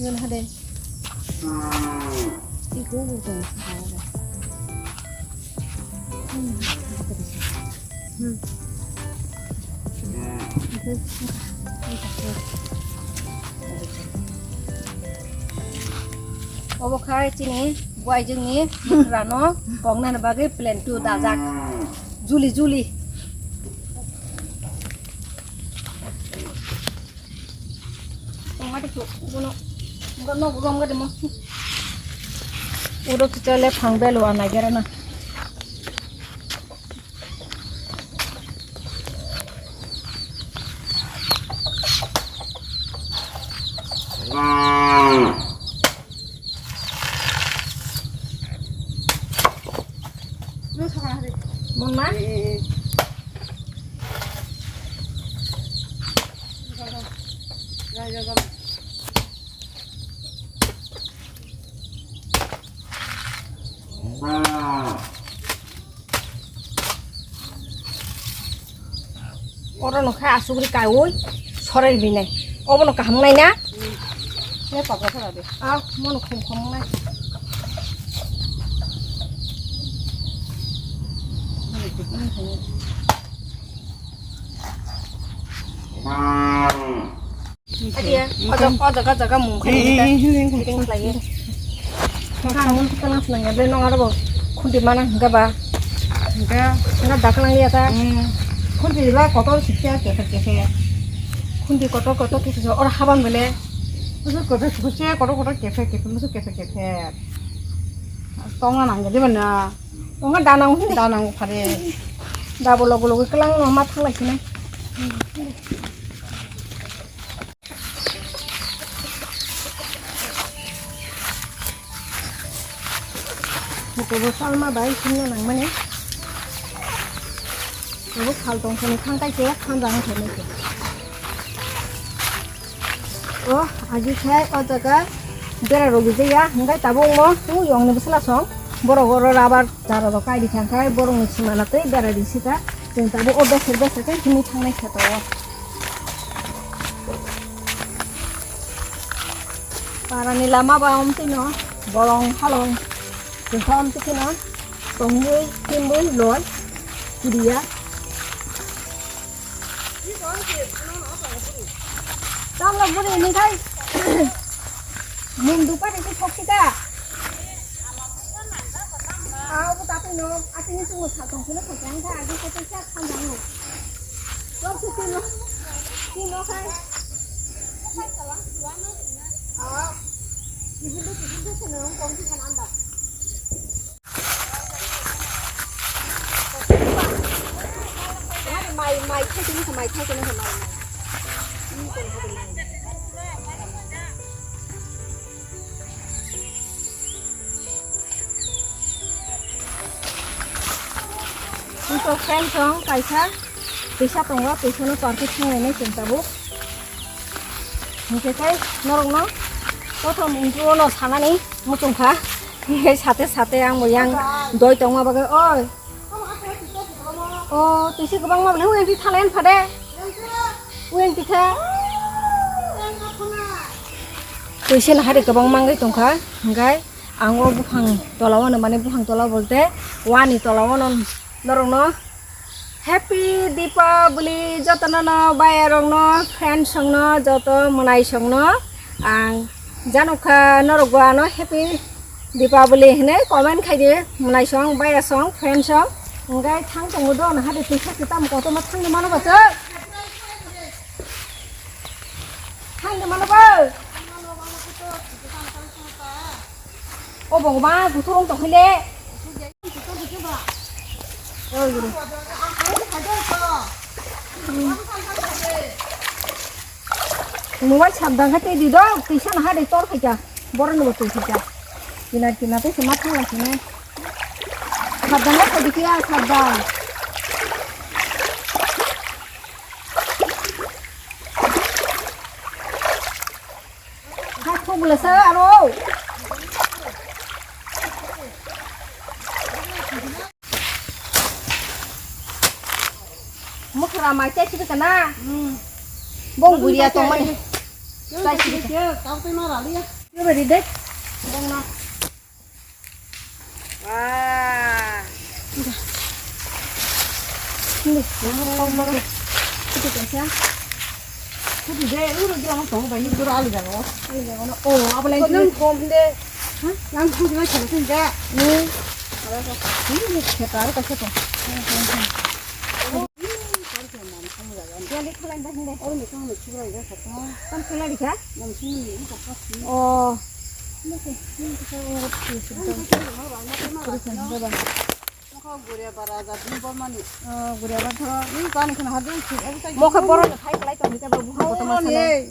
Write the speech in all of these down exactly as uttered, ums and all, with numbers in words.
Ngan hade. Ibu bu tong. Hmm. Obo khai chini buaijwngni rano kongnani bagwi plan two dajak. Juli, juli. Tongma tei bono, bono gom gade mo. Uro kichale phang belo anai gere na. Monna? Oro no khe asugri kaiwi sorai binai. Obo no kaham nai na? Le pagla thara de. Ah, mono khum khum nai. Adia, o jaga, o jaga, jaga mung khai ni ta. Ring khlai ye. Nang kalang swnang ya, ble nong aro bo khunti mana hingga ba. Hingga, hingga daklang ya ta. Khunti ba kotor sikya, kefe, kefe. Khunti kotor, kotor, kefe, oro habang bele. Musu kotor, sikya, kotor, kotor, kefe, kefe, musu kefe, kefe. Tong na nang jadi mana? Tong na danang, danang phare. Da bo logo logo kelang no ma thanglai sini. Hukubo salma bai sinna nangmani. Abo sal tongthani thangkai se khanjang thani se. O agi khai o jaga bera rok bijaya hingkai tabuk mo tu yong ni bwsla song borok oro rabar jara rok kai di thangkai borok ni sima na tei bera di sita chwng tabuk o besek besek khe himwi thangnai khe to o. Parani lama ba omtino bolong halong kwtham tikino tongwi tinwi loi kiriya. Tamo buri ni kai mundu pa ni sok sita. Au bu tapi no ati ni sungo sa tong kino sa jang ka agi sa tong sa tong jang no. Lo su tino tino kai. Mai, mai, khai tini, mai, khai tini, mai, mai. Ito friend song kaisa, pisa tongo, pisa no party thang nai chwng tabuk. Hingke kai norok no, kothom intro no sanani muchung kha. Hingke sate sate ang bo yang doi tongma bagwi, oi. O, twi se kwbangma bole, uyang twi thala yan phade. Uyang twi kha. Twi se nahari kwbangma wngwi tongkha, hingkai ang o buphang tola o, mane buphang tola bolte wani tola o norokno Happy Deepavali jotono no, bayarokno, friends rokno, joto mwnaisongno ang janokha norok bo ano Happy Deepavali hinwi comment khai di, mwnaisong, bayasong, friends rok. Hingke thang tongo do, nahade twi sakti tamo kotorma thangni mano ba chwng. Mano ba? O Bhagwan, guthurung tongkhe le. Oi, guru. Mobile sabdan khe tei di do, tisa na ha de tor khaika. Borok ni bo twi khaika. Kina kina tei se ma thang lai sinai. Sabdan khe tei di kya sabdan. Kha thok bwlasa aro. Mukra mai chai sibika na. Hmm. Bong buria tong mani. Chai sibika. Kau tei ma raliya. Yo bari de. Bong na. Wah. Ini, yang kau baru. Itu kan sih. Kudu de, uru dia mau tahu bayi. Uru alu jago. Alu jago na. Oh, apa lagi? Kau nang kom de. Hah? Yang kudu de, kalau sih enggak. Ini. Ini, kita taruh kasih tuh. Oh. Mokhe borok no thai kwlai tongwi tei bo buphang kotor ma sanai.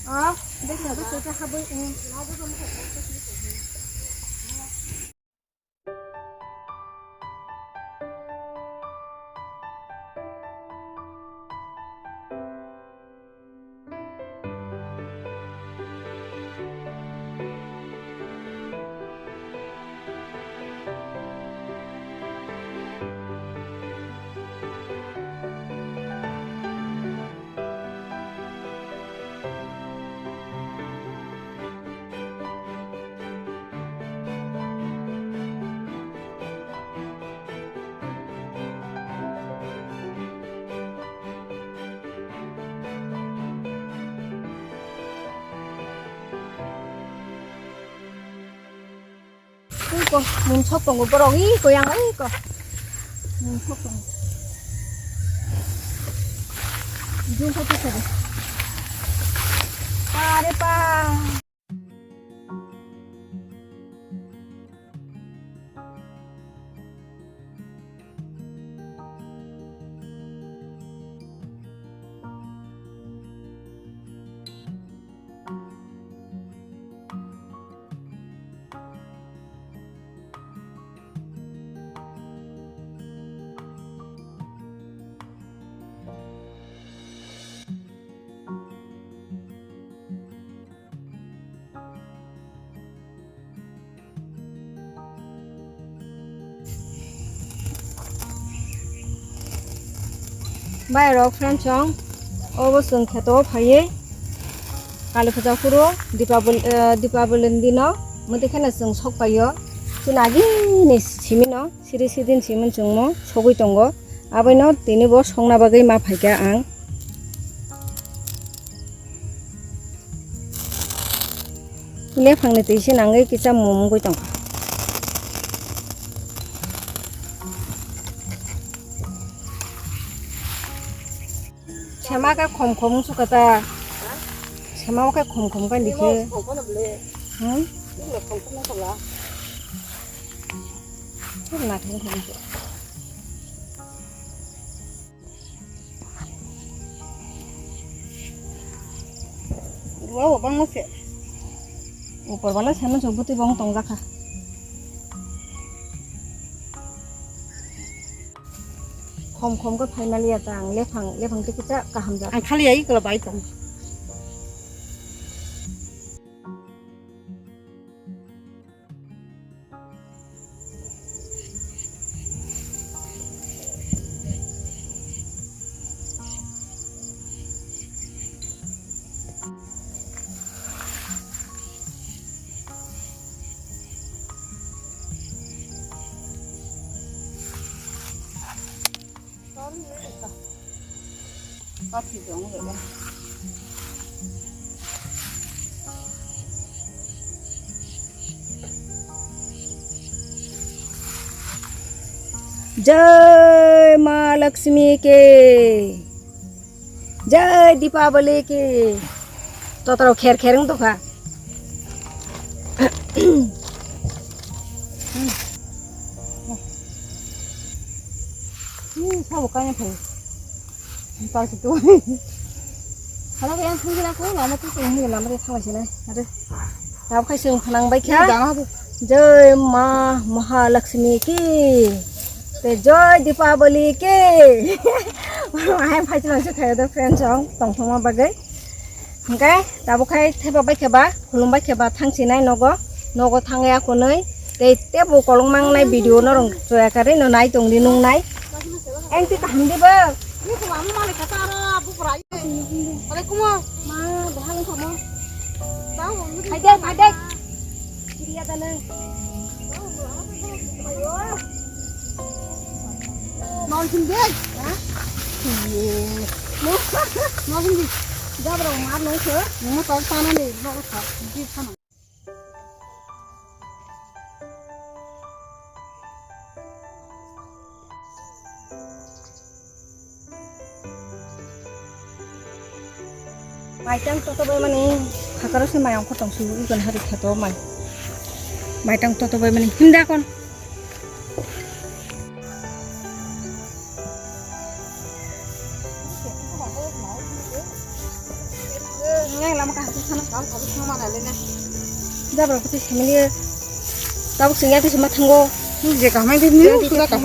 Ah, bwsa bwsa habwi. Ui ko, mung sok tongo borok, ui ko yang, ui ko. Mung sok tongo. Jung ko tu sari. Pa re pa. Bai rok friend song, obo chwng kheto phaiwi Kali puja phuru Dipaboli, eh, Dipaboli ni dino mwtwi kheno chwng sok paio. Chini agini simino siri sidin simin chwngmo sogwi tongo. Aboino tini bo songna bagwi ma phaikha ang. Lephangni twi se nangwi kisa mum wngwi tongkha. Sema khe khom khom wngsuka ta. Sema khe khom khom khe dikhe. Hmm? Khum na khum khum khe. Ruwa bo bangma se. Upor bala sema chok bwtwi bong tongjakha. Khom khom khe phaimaliya ta ang lephang, lephang tei kisa kaham jak. Ang khali ai kolo bai tong. Jai Ma Lakshmi ke. Jai Deepavali ke. Totoro kher kher wng tongkha. Hmm, sabo kanya phai. Parsi tu. Hala kaya thang kila ko lama tu sung ni lama de thang sila. Ada. Tabo khai sung khanang bai kha. Jai Ma Mahalakshmi ki. Te Jai Deepavali ki. Ai phai chila se khai da friends song tong thong ma bagai. Hingke tabo khai thepa bai kheba, khulum bai kheba thang sinai nogo, nogo thang ya kunui. Tei tebo kolong mang nai video no rong choya kari no nai tong di nung nai. Eng ti kaham di bo. Ni ko lam mali kata aro bu prai. Are kuma ma bahal kamo. Hai dai, hai dai. Kiriya da nang. Nol sin dai. Ha? Nol sin di. Jabra mar nol se. Mo tol sana ni, nol sa. Di sana. Maitang toto bai mani, hakaro se mayang khotong su, ikan hari kheto mai. Maitang toto bai mani, himda kon. Ngai lama kaham sana kal kal sana mana lena. Jabra kuti samili. Tabuk singya tu sima thango. Je kaham di ni sudah kaham.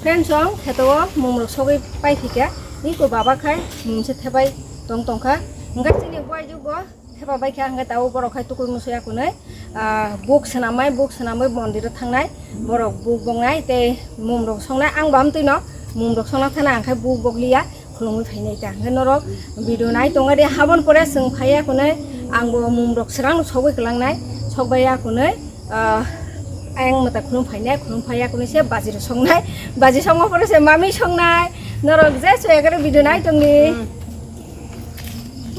Friends, ang kheto o mumrok sogwi pai thika, niko baba khai mumse thepai tong tongkha, hingkhe chini buai jugo. Thepa bai kha hwnkhe tabuk borok khai tukui musuya kunui, ah, buk swnamai, buk swnamwi mondiro thangnai, borok buk boknai tei mumrok songnai. Ang bo amtwino mumrok songna thana ang khai buk bokliya, khulumui phainai ta. Hwnkhe norok video nai tongadi habon pore chwng phaiya kunui, ang bo mumrok swrangno sogwi kwlangnai, sokbaiya kunui, ah, ayang mwtai khulum phainai, khulum phaiya kunui se bajiro songnai, baji songma pore se mami songnai, norok je soyakhe video nai tongdi. Hmm.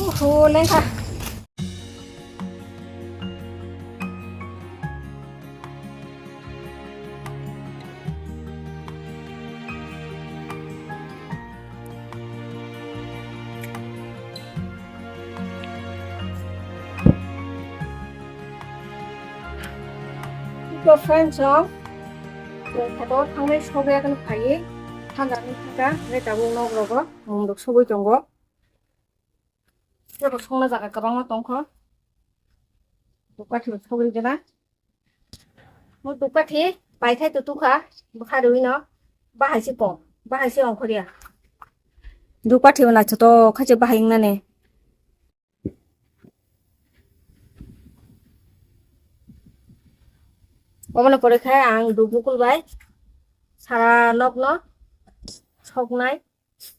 Oho, lengkha. Iko friends rok, kheto thangnai sogwi phaiwi, thanda ni thangka, hwnkhe tabuk nok rogo mumrok sogwi tongo. Tebo songna jaga kwbangma tongkho. Dukpati bo sogwi gana. Mo dukpati pai khai to tukha, bwkha rwi no. Bahai se kok, bahai se ongkhorya. Dukpati bo naithotok khai se bahai wngnani. Omono pore khai ang duk bukul bai sara nokno soknai.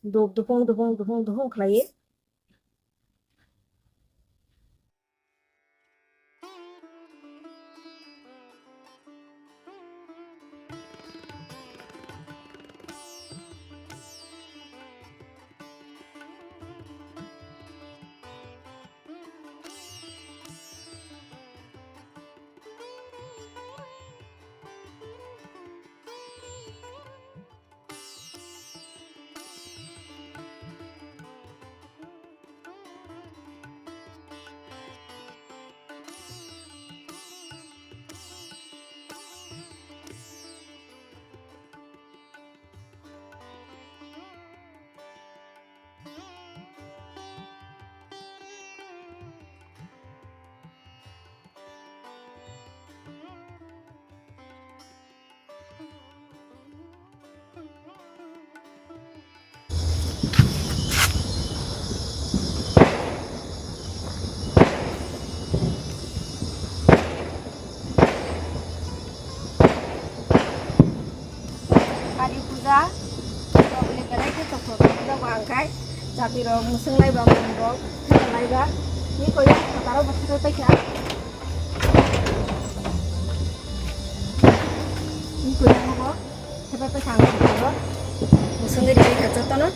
Duk dukung dukung dukung dukung khlaiwi. Tabole belai khe tongthok tongthok jago ang khai. Jati rok mwswng lai ba, mung rok thai lai ba. Ni koi rok phataro bo thai paikha. Ni koi rok bo thai paikha ang khai. Mwswngwi ribai kha jotono.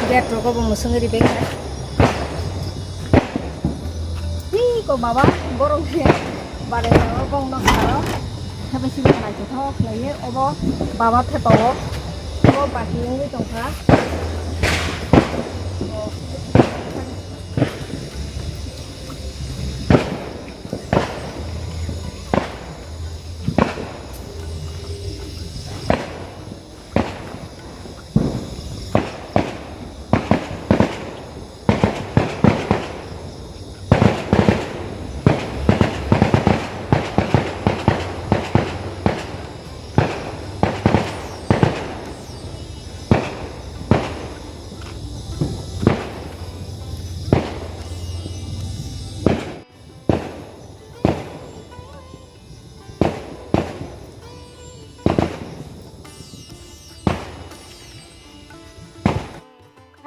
Gate rogo bo mwswngwi ribai kha. Ni ko baba borok ni bare o bong nok saro. Thebe sibuk naithothok khlaiwi obo baba thepao. Obo bati wngwi tongkha.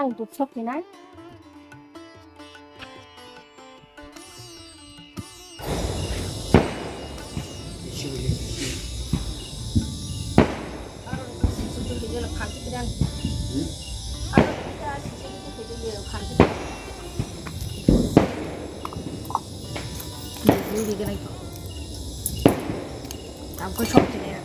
Ang duk sok hinai. Ang ko sok hinai.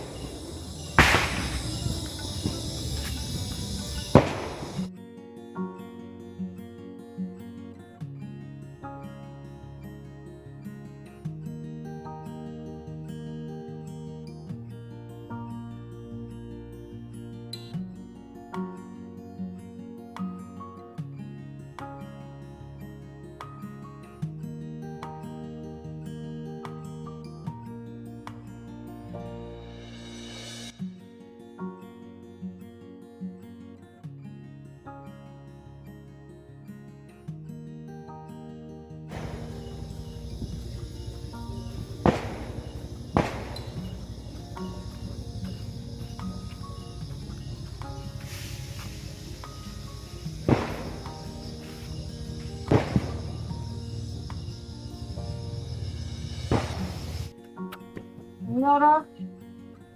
Noro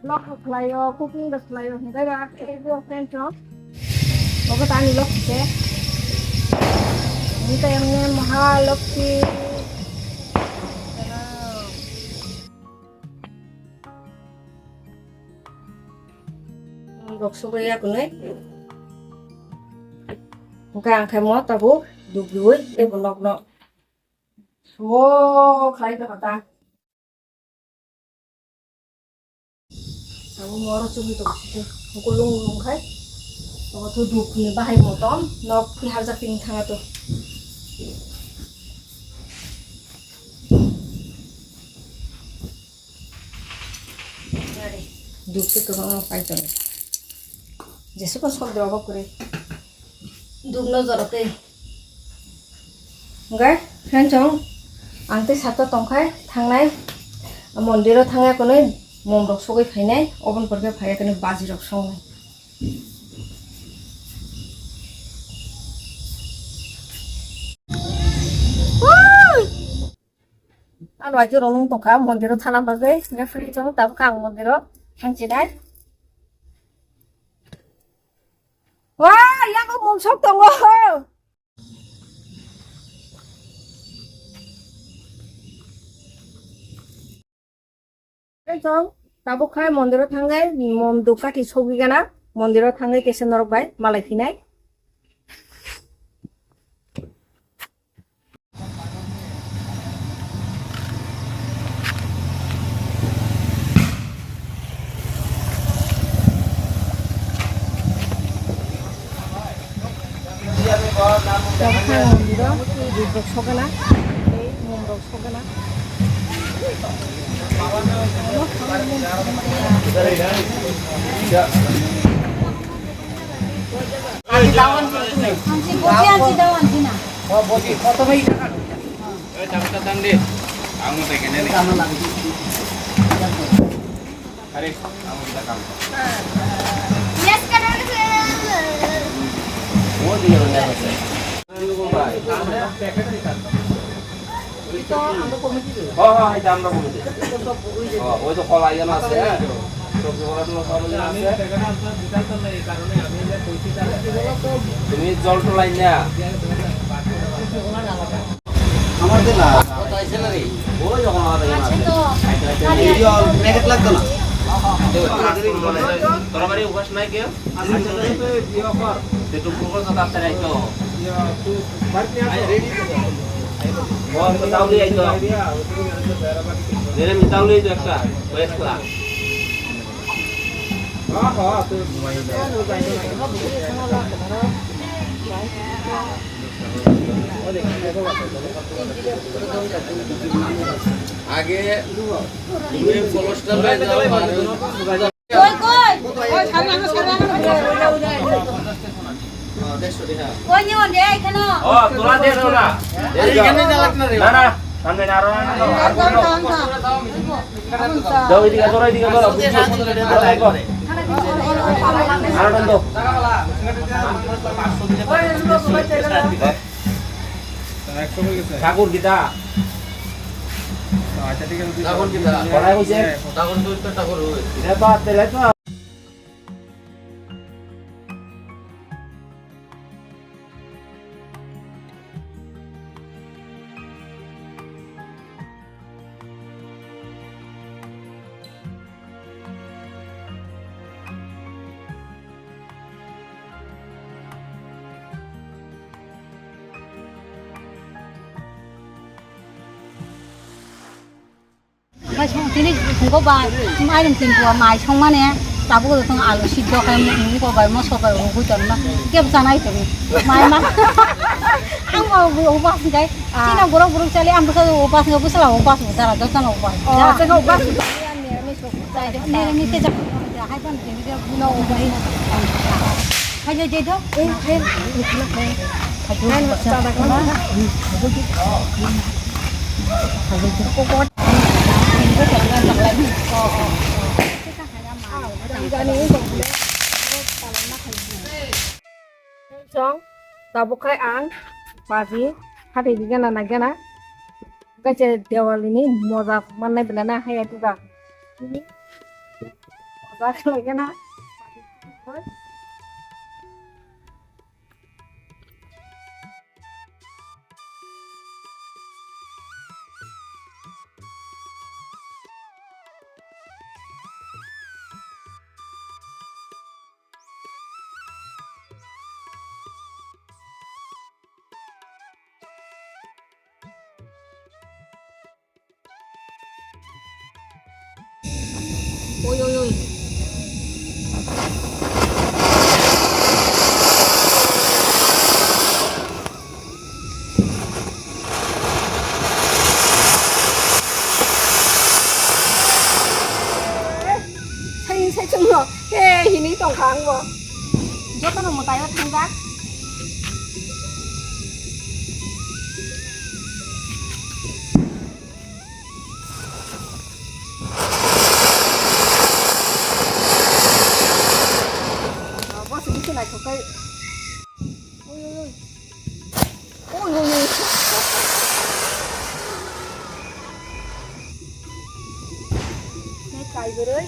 vlog rok khlaio, cooking rok khlaio, hwnkhe ba friend rok. Obo tani lokhi se. Hwnkhe emne Mahalokhi. Rok sugwi ya kunui. Hwnkhe ang khe mo tabuk dubiui ebo nokno. Suo khlai tongkha ta. Abo moro chumui tong sidi. Kulung lung khai. Obo to duk ni bahai motom. Nok ni harjak tini thanga to. Duk se kwbangma pai tongo. Jesukno sok de obo kwrwi. Duk no jora tei. Hwnkhe, hensong, ang tei sato tongkhai, thangnai, mondiro thangya kwnwi, mom rok sogwi phainai, oboni pore khe phaiya kwnwi baji rok songnai. Ano aji rong tongkha, mondiro thana bagwi, hwnkhe philwi chwng tabukha ang mondiro thangchinai. Wa, yago mom sok tongo. Tei chwng tabuk khai mondiro thangwi mom duk kathi sogwi gana, mondiro thangwi kesa norok bai malai phinai. Tabukha mondiro, tei duk rok sogana, tei mom rok sogana. Aunty, dawan, aunty. Aunty, bote, aunty, dawan, aunty na. Oi, tabuk ta tang di. Ang mo teke nene. Are, ang mo ta kam. Yes, কাটার গেছে। ওই দিকে রোজা আছে। হ্যাঁ, হ্যাঁ, এটা আমরা কমিয়ে দিই। ও, ওই তো কলা ইয়ানো আছে, হ্যাঁ? সবজি কলা টলা সব ইয়ানো আছে। তুমি জল টলা আইনা। আমার দিলা। ওই যখন আমার দিকে আছে তো। এই যে প্যাকেট লাগতো না। তোর বাড়ি উপাস নাই কেউ? আছে তো। তুই টুকু করে তো তাড়াতাড়ি আইতো। ও, আমি তো তাও দিয়ে আইতো। রে, আমি তাও দিয়ে আইতো একটা, কয়েকটা। আগে তুমি কলসটা লয়ে যাও, আর ওই কই, কই? ওই সামনে, আমার সামনে, আমার সামনে। ওই নিয়ে ওঠে, এখানে। ও, তোলা দিয়ে দাও না। এইখানে জ্বালাক না রে। না, না, সামনে না, আরো আনো। আর কোনো দাও, এদিকে ধরো, এদিকে ধরো। আরো দেখো। আরো টান দাও। ঠাকুর কিতা? আচ্ছা, ঠিক আছে। ঠাকুর কিতা? কড়াই হইছে? ঠাকুর তো একটা ঠাকুর হই। এটা তো আর তেলে তো। Omo song tini phungo ba, mairum tin pua mai song mane, tabuk tong alu siddo khai, mung ko bai, moso bai, rugui ton ma, kebo chanai tong, mai ma. Ang ba upas kai, chini borok borok chali, ang bwsa upas kai, bwsa upas, dara dosano upas. Oh, chini upas. Nirmis ke jak, hai ban, no upas. Hai, hai, hai, hai. Song, tabuk khai ang, baji, hati di gana na gana. Kaisa Diwali ni moja mannai belai na, hai, hai, tuda. Moja khlai gana. Oi, oi, oi. Sai, sai chwngno. He, hini tongkha ang bo. Jotono mwtaio thangjak. Bo se bisi naithok khai. Oi, oi, oi. Oi, oi, oi. Nai kai bwrwi.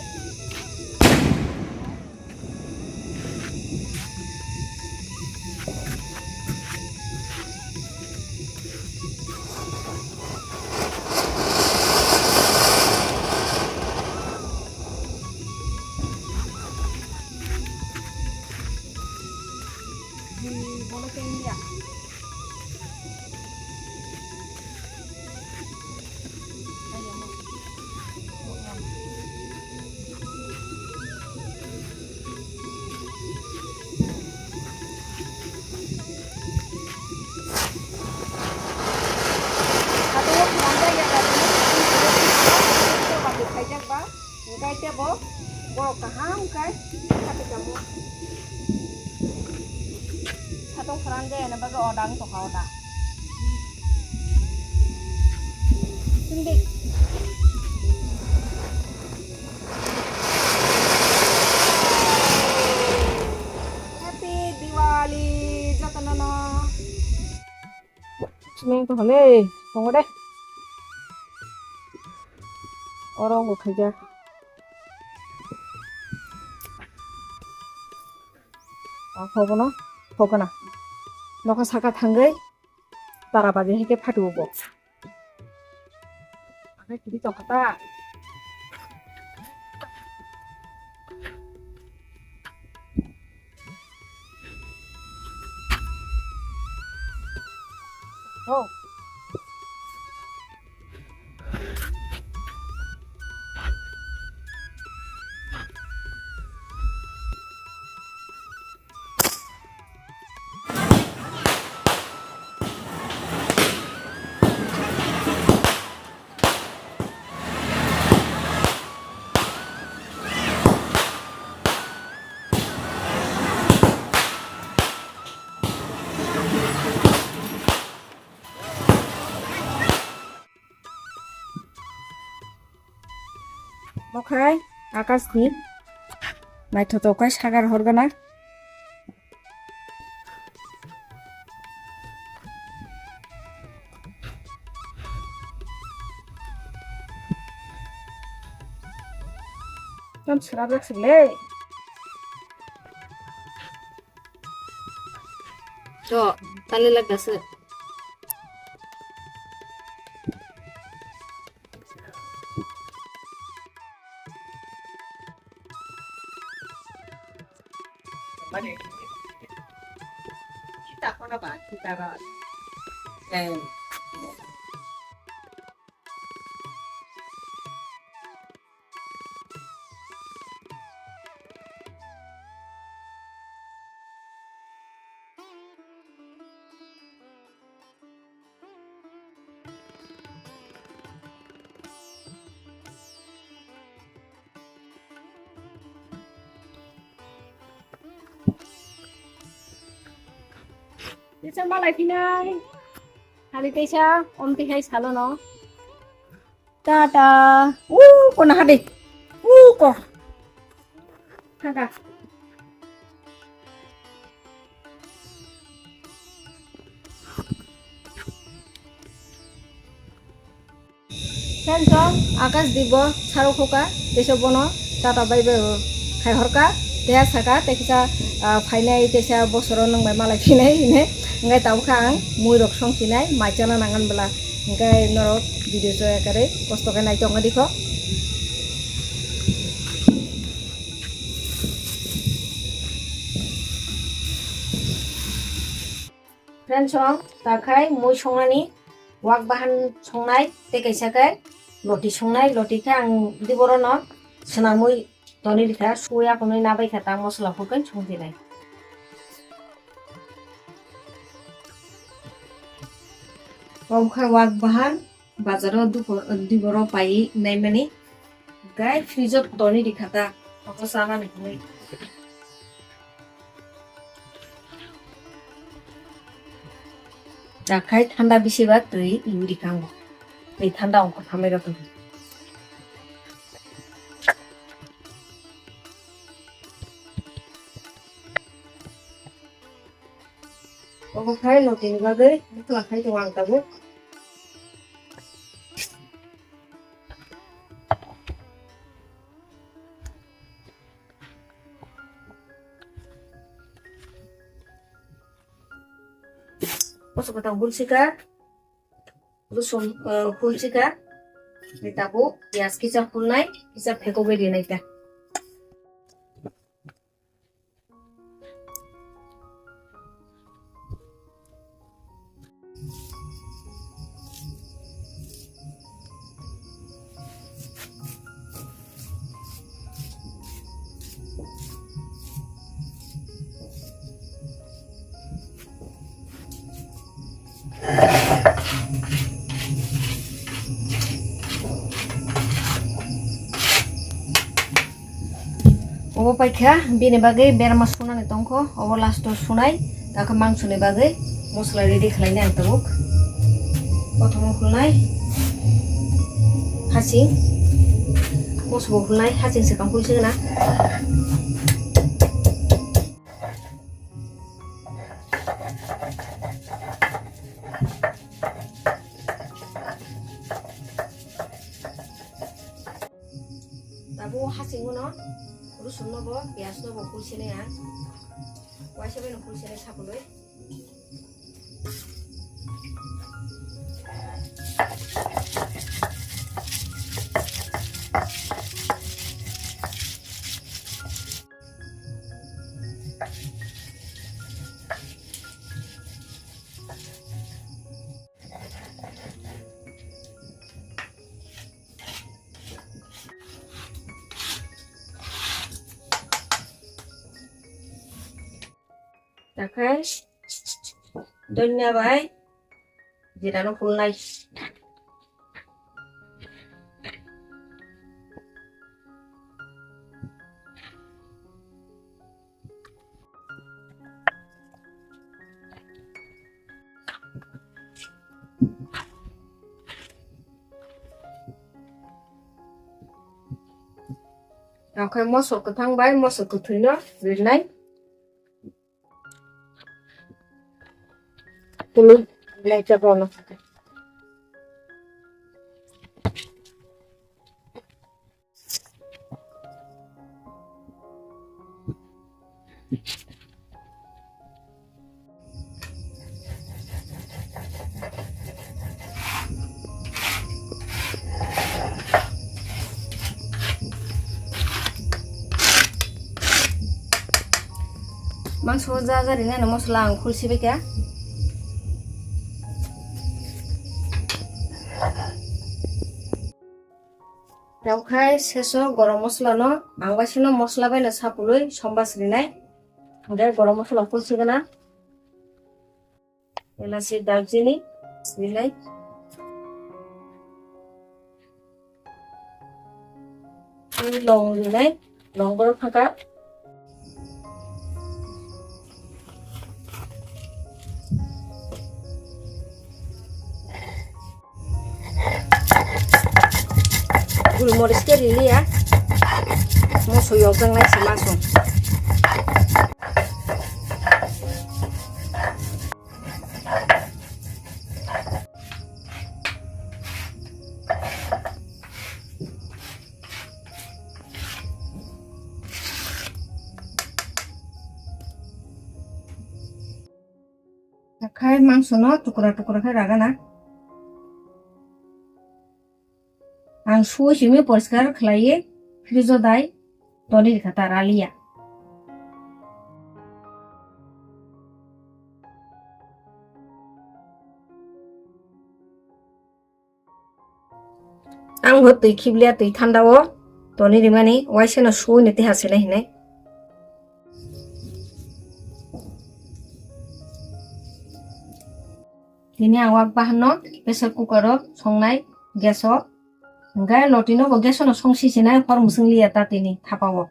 Hingkai tebo borok kaham khe kati kamo. Satung phrang de ene bagwi oda wng tongkha oda. Sindi. Ali jotono no. Sini to hole, tongo de. Oro ngo khaja. Ako bono, pokona. Nokha saka thangwi, tara baji hai khe phatuo bo. Akai kiri tongkha ta. Oh. Mokhai Akash ni naithotok khe sagar horgana. Tam srabrak sile. To, tali lagda se. Teisa malai phinai. Hali teisa, om tihai salo no. Tata. Uh, ko naha de. Uh, ko. Tata. Friends, o Akash Dibo saro khoka, teisa bono tata bai bai khai horka, teha saka, tei kisa, ah, phainai teisa bosoro nwng bai malai phinai hine, hingke tabukha ang mui rok song chinai, mai chana nangan bwla, hingke norok video chaya kwrwi kosto khe nai tongna dikho. Friends, o takhai mui songnani, wak bahan songnai, tei kaisa khe loti songnai, loti khe ang diborono swnamwi tonwi rikha, suya kunui nabai kha ta mosola hurkhe songphinai. Omo khe wak bahan. Bazaro duko-, diboro paiwi naimani. Gai fridge o toni rikha ta. Obo chanani hinwi. Takhai thanda bisi ba twi iwi rikha ango. Tei thanda ongkha thamai rok. Obo khai lotini bagwi bwkla khai tongo ang tabuk. Bosok kwtal gulsika. Rusum, eh, hulsika. Ni tabuk piyaj kisa hulnai, kisa phekogwi rinai ta. Obo paikha, bini bagwi berma sunani tongkho, obo last o sunai, takhe mangsoni bagwi mosola ready khlainai ang tabuk. Kothoma hulnai, hasing, mosbo hulnai, hasing swkang hul se gana. Tabuk hasingo no rusun no bo piyaj no bo pulsini ang waisa bai no pulsini sapului. Takhai donya bai jira no pulnai. Oke, moso kwthang bai moso kwthwi no rinai. Tulu belai chapao no. Mangso ja ja rinani mosola ang khulsi bai kha. Tei khai seso gorom mosola no ang bai sino mosola bai no sapului sombas rinai. Hingke gorom mosola phul sigana. Elasi, darchini rinai. Tei long rinai. Long borok phaka. Gulmoris ke rili ya. Moso yokjak nai se masong. Khai mangso no tukra tukra khe ragana. Ang suwi simi poriskar khlaiwi fridge o dai toni rikha ta raliya. Ang bo twi khibliya, twi thanda o toni rimani, waisa no suwi ni tei hasinai hinai. Tini ang wak bahan no pressure cooker o songnai gas o. Hingke loti no bo gas o no song si sinai hor musung liya ta tini thapa o.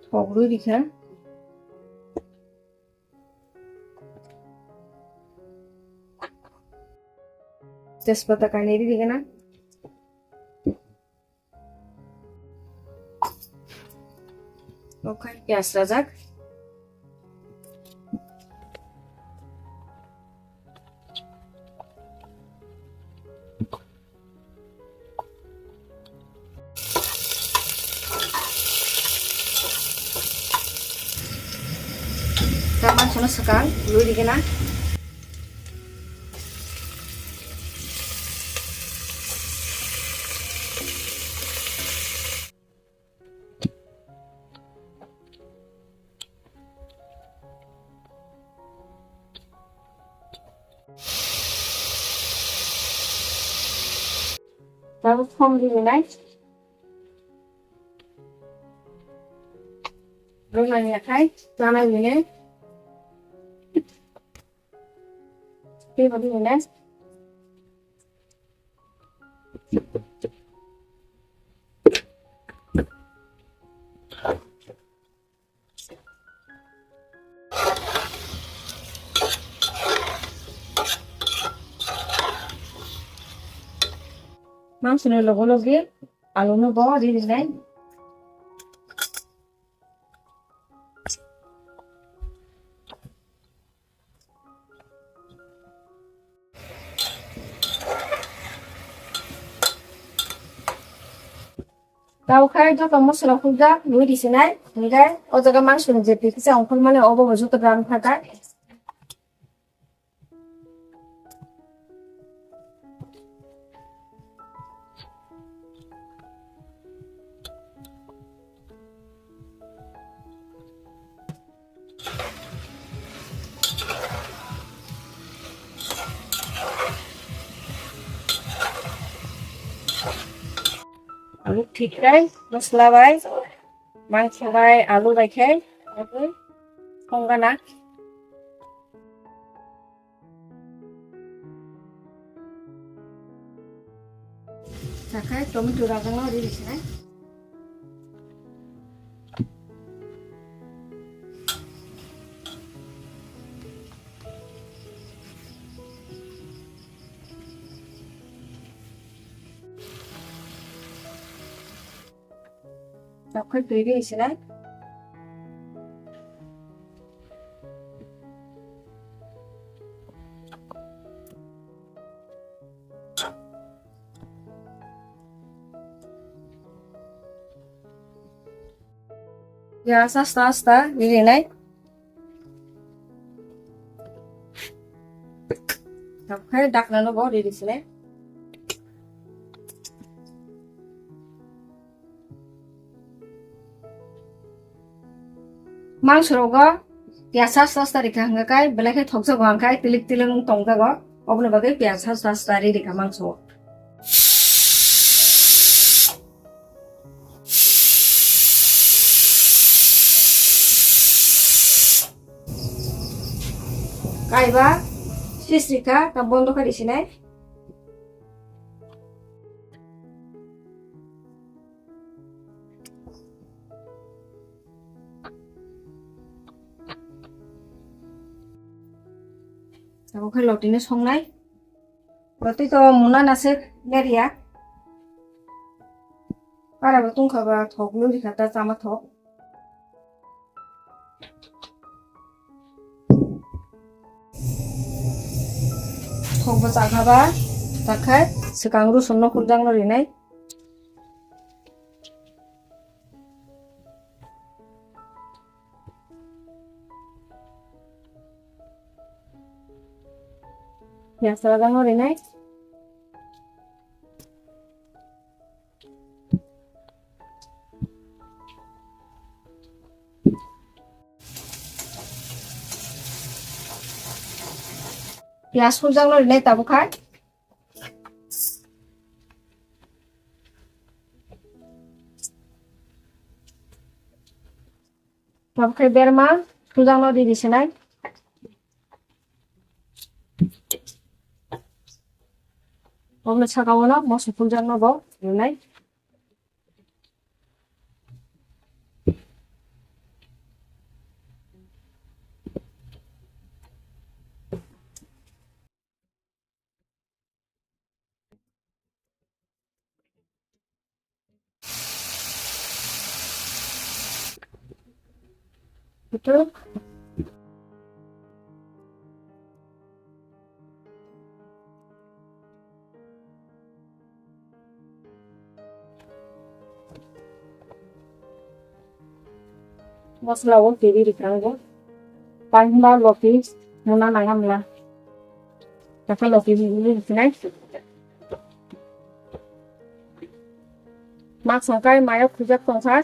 Thok rwi rikha. Tejpata kainwi rikha na. Oke, piyaj rajak. Tama sono swkang lui rikena. Tabuk som rinai. Rwnai yakhai, chanai bini. Tei bo rinai. Mangsoni logo logi aluno bo rinai. Tau khai joto mosla hujak, nui di sinai, hinkhe o jaga mangsoni je pi kisa ongkhormani obo bo joto gram khatai. Alu thik khai, mosla bai, mangso bai, alu bai khai, alu songana. Sakai tomato ragangno ri sinai. Takhai twi ri sinai. Ya, asta asta ri rinai. Takhai dakna no bo ri ri sinai. Mangso rogo piyaj sasta sasta rikha hwnkha kai belai khe thokjago hwnkha kai tilik tilik wng tongjago, oboni bagwi piyaj sasta sasta ri rikha mangso. Kaiba sis rikha ta bondo kha ri sinai. Abo khe lotino songnai. Loti to muna nasik lerya. Para bo tungkha ba thok nuri kha ta chama thok. Thok bo chakha ba, chakhai swkang rosun no hurjak no rinai. Piyaj ragangno rinai. Piyaj hurjakno rinai tabuk hai. Tabuk khe berma, phuljakno riri sinai. Oboni saka o no moso phuljakno bo rinai. Betul. Mosla o tiri rikrango. Paimba lopi muna nangamla. Kaka lopi rikinai. Mak songkai mayo khujak tongkha.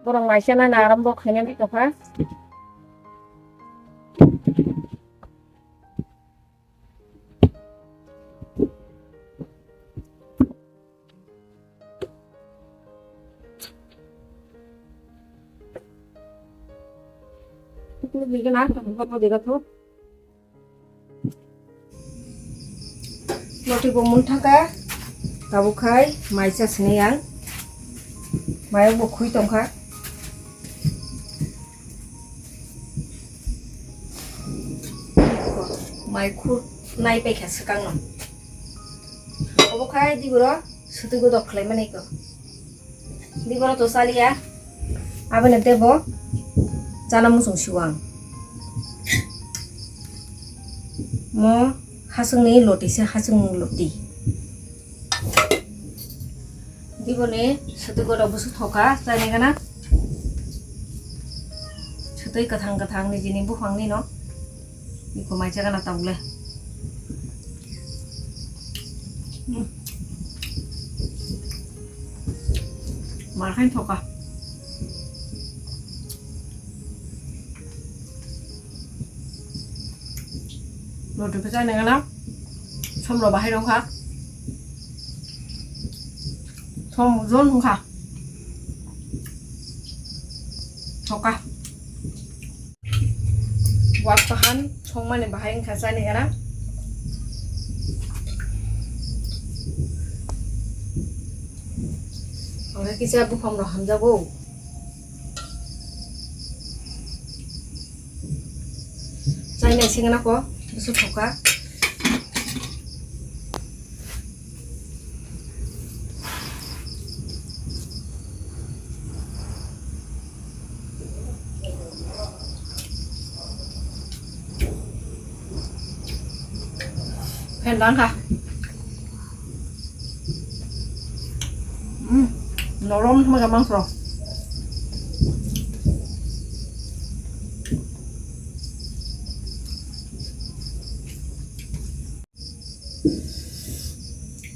Borok maisana na arambo khainani tongkha. Loti bo mung thangkha, tabuk khai mai cha sini ang. Mai bo khui tongkha. Mai khu nai paikha swkang no. Obo khai di boro swtwi godok khlai mani ko. Di boro to chaliya. Aboni tebo chana muchung siwang. Mo hasungni loti se hasung loti. Di boni swtwi godok busu thoka chani gana. Swtwi kwthang kwthang ni jini buphang ni no. Iko mai cha gana tabuk le. Hmm. Mar khain thoka. Loti bwchai nangna. Som rok bahai rok kha. Som jon wngkha. Thoka. Wak pahan songmani bahai wngkha chani gana. Omo kisa buphang rok hamjago. Chai nai singna ko, busu thoka. Phen dang kha. Hmm, norom thama ka mangso.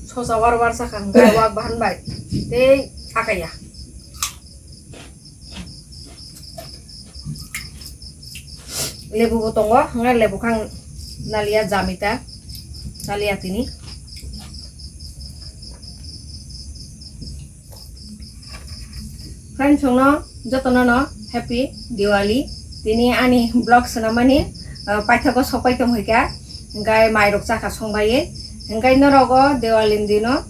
Sosa war war sakha, hwnkhe wak bahan bai tei akaya. Lebu bo tongo, hwnkhai lebu khang naliya jamita, chaliya tini. Friends, chwngno jotono no happy Diwali. Tini ani vlog swnamani, ah, paithago sokpai tongkha, hwnkhe mairok chakha songbaiwi, hwnkhe norok o Diwali ni dino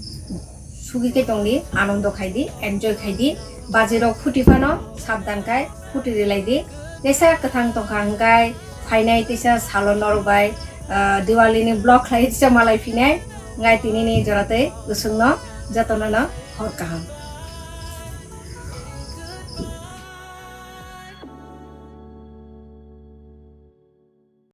sugi khe tongdi, anondo khaidi, enjoy khaidi. Bajirok phuti phano sabdan khai phuti rilaidi. Teisa kwthang tongkha hwnkhe phainai teisa salo norok bai, ah, Diwali ni vlog khlai teisa malai phinai. Hwnkhe tinini joratwi kwchwngno jotono no hor kaham.